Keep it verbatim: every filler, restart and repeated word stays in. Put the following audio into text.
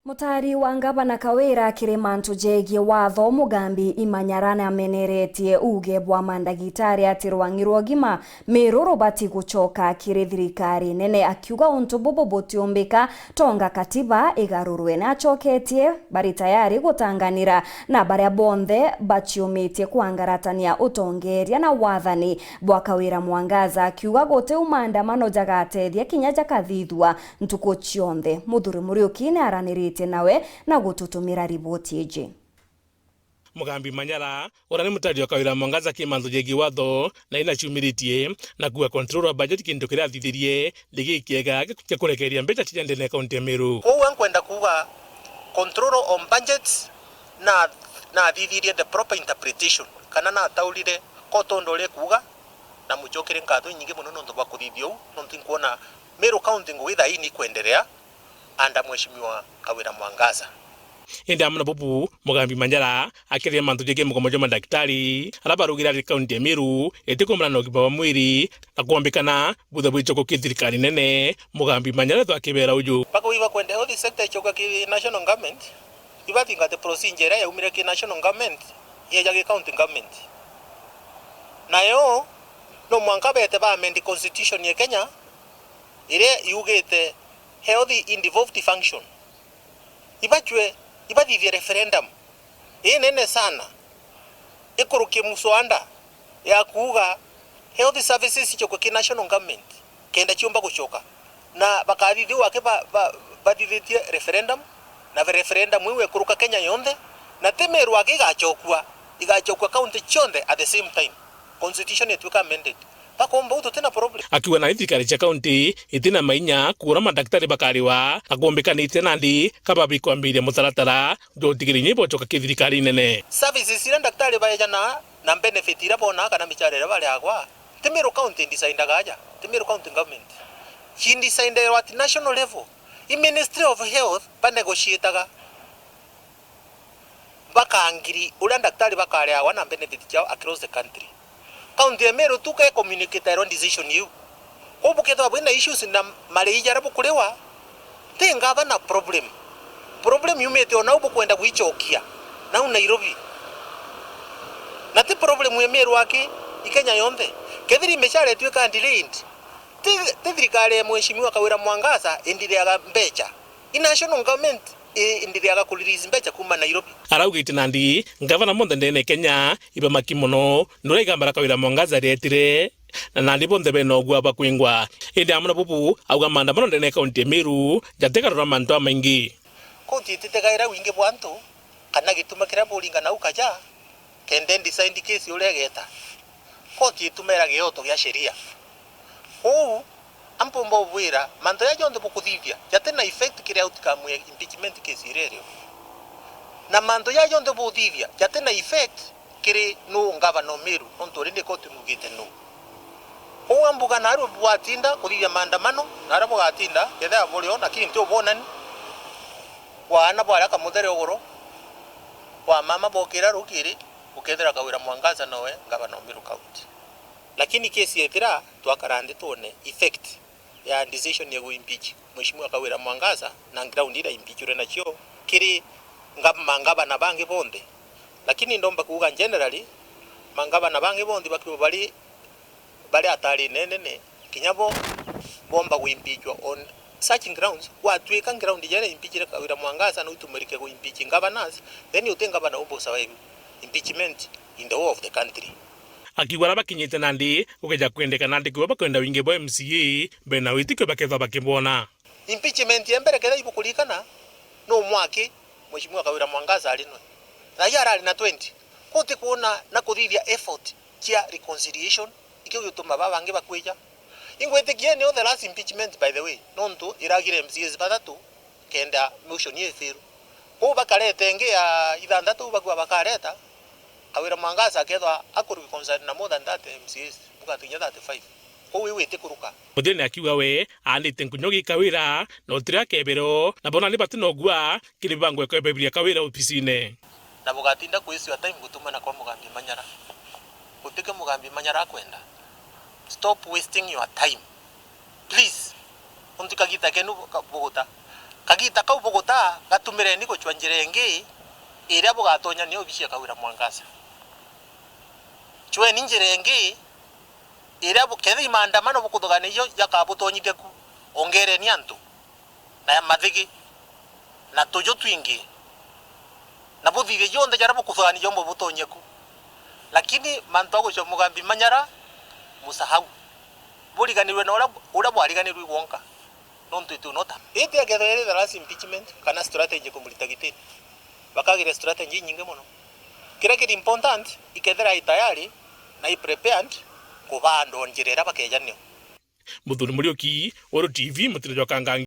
Mutaari wa ngavana Kawira kiri mantu jegie watho, Mugambi Imanyara nameneretie uuge bwa mandagitari ati rwang'i rwa ugima Meru rubati gucoka kiri thirikari nene, akiuga untu bubu butiumbika tonga katiba igarurwe. Nacoketie bari tayari gutanganira na baria bonthe baciumitie kwangaratania utongeeria na wathani bwa Kawira Mwangaza, akiuga gutiu maandamano jagatethia kinya jakathithua ntuku cionthe. Muthuri Muriuki ni araniritie nawe na gututumira riboti iji. Mugambi Manyara, uria ni mutaari wa Kawira Mwangaza ki mantu jegie watho, na inaciumiritie na kuuga control of budget kintu kiria athithirie ni gikiega gia kurekeria mbeca cia ndene kaunti ya Meru. Kwou ankwenda kuuga control on budget na, na athithirie the proper interpretation, kana na ataurire kotonda uria kuuga, na mucokere nkatho inyingi mono nontu bwa kuthithia uu, nontu inkwona Meru County ngugi thaa ii ni ikwenderea under Mheshimiwa Kawira Mwangaza. Indi amwe na bubu, Mugambi Manyara akiaria mantu jegie mugomo jwa mandagitari aria baraugire ati kaunti ya Meru itikumana na ugima bwa mwiri na kwombikana buthe bwichokwa ki thirikari nene. Mugambi Manyara ethwa akibera uju. Bakauga ibakwenda health sector ichokwa ki national government, ibathingate procedure iria yaumire ki national government yeja ki county government. Nayo no mwanka bete ba amend constitution ya Kenya iria yugite health in devolved function. Ibachwe, ibathithie referendum inene sana, ikurukie muswanda ya kuuga health services ichokwe ki national government kenda chiumba guchoka. Na bakathithia uu aki ba, ba, bathithitie referendum, na referendum iu ikuruka Kenya yonthe, na ti Meru aki igachokua, igachokua county cionthe at the same time. Constitution itwika amended. Bakomba uu tutina problem. Akiuga nandi thirikari cia kaunti itina mainya kuura mandagitari bakariwa, na kumbikanitie nandi kaba bikwambiria mutaratara jwa utigiria inya ibochoka ki thirikari nene. Services iria ndagitari baejana na benefit iria bonaa kana michara iria bariagwa, ti Meru County indicaindaga aja, ti Meru County government. Ciindicaindairwa at national level. I Ministry of Health banegotiataga bakangiri uria ndagitari bakariagwa na benefit ciao across the country. County ya Meru tu ke communicatorwa decision iu. Kwou bukethirwa bwina issues na marei jaria bukuriwa, ti ngavana problem. Problem yumite o nau bukwenda gwichokia, nau Nairobi. Na ti problem ya Meru aki, i Kenya yonthe. Kethira i michara itwika delayed, ti, ti thirikari ya Mheshimiwa Kawira Mwangaza indiriaga mbecha. I national government i, indiriaga ku release mbecha kuma Nairobi. Araugite nandi, ngavana monthe ndene Kenya ibamaki mono, nuria igamba ria Kawira Mwangaza rietire, na nandi bonthe bena ugua bakwingwa. Indi amwe na bubu, auga maandamano ndene ya kaunti ya Meru, jatigarura mantu jamaingi. Koti ititegaira wingi bwa antu, kana gituma kiria buringana ukaja, kenda decide case uria igeta. Koti itumaira gioto gia sheria. Kwou, ampumba ubwira, mantu jaja jonthe bukuthithia, jatina effect kiri outcome ya impeachment case iria irio. Na mantu jaja jonthe buthithia, jatina effect kiri nuu ngavana o Meru, nontu already koti nugite nuu. Kwou ambuga naarua bwatinda kuthithia maandamano, naarua bugatinda, kethira burio, lakini nti ubwonani. Bwa aana bwaria kamuthere uguru, bwa mama bokira rukiri, bukethira Kawira Mwangaza nowe ngavana o Meru County. Lakini case yethira twakara nthi twone effect ya decision ya kuimpeach Mheshimiwa Kawira Mwangaza na ground iria impeachirwe nacio kiri nga-, mangavana bangi bonthe. Lakini ndomba kuuga generally, mangavana bangi bonthe bakiwa bari, bari atarine nene, kinya bo bomba kuimpeachwa on such grounds, gwatwika ground iria impeachire Kawira Mwangaza no itumirike kuimpeach governors, then uti ngavana umba survive impeachment in the whole of the country. Akiuga aria bakinyite nandi gukeja kwendeka nandi kwithirwa bakwenda wingi bwa M C A, bena witikio bakethirwa bakibwona. Impeachment ya mbere kethira ibukuririkana, no mwaki Mheshimiwa Kawira Mwangaza ari nwe. Raia arari na twenty. Ko ti kwona na kuthithia effort cia reconciliation, ikio gituma baba bangi bakwija. Ingwitikia ni the last impeachment, by the way, nontu iragire M C As bathatu, kenda motion iyo ifail. Kwou bakareta ingi ya ithanthatu, bagua bakareta, Kawira Mwangaza akethwa akureconcile na more than thirty M C As, buga kinya thirty-five. Kwou iu itikuruka. Muthiani akiuga we aandite nkunyo gi Kawira, na utiri akebero, na bona ni batinogua kiri bangwe kwebebiria Kawira obisine. Na bugatinda kwiciwa time gutumana kwa Mugambi Manyara. Gutike Mugambi Manyara akwenda. Stop wasting your time. Please. Untu kagita kenu buka-, buguta. Kagiita kau bugutaa, gatumireni gucwa njira ingi iria bugatonya ni obici ya Kawira Mwangaza. Cweni njira ingi iria bu-, kethira i maandamano bukuthugania jo jakabutonyithia ku, ongereni antu na ya mathigi na tuju twingi, na buthithie jonthe jaria bukuthugania jombe butonyie ku. Lakini mantu a gucwa mugambi manyara, musahau. Buriganirwe na uria, uria bwariganirwe i gwonka. Nontu itu nota. Iti akethira iri the last impeachment kana strategy kumurita gitini. Bakagire strategy inyingi mono. Kiria kiri important, ikethira i tayari na i prepared kubaa andu o njira iria bakejanio. Muthuri Muriuki, Uru T V, Mutino jwa Kangangi.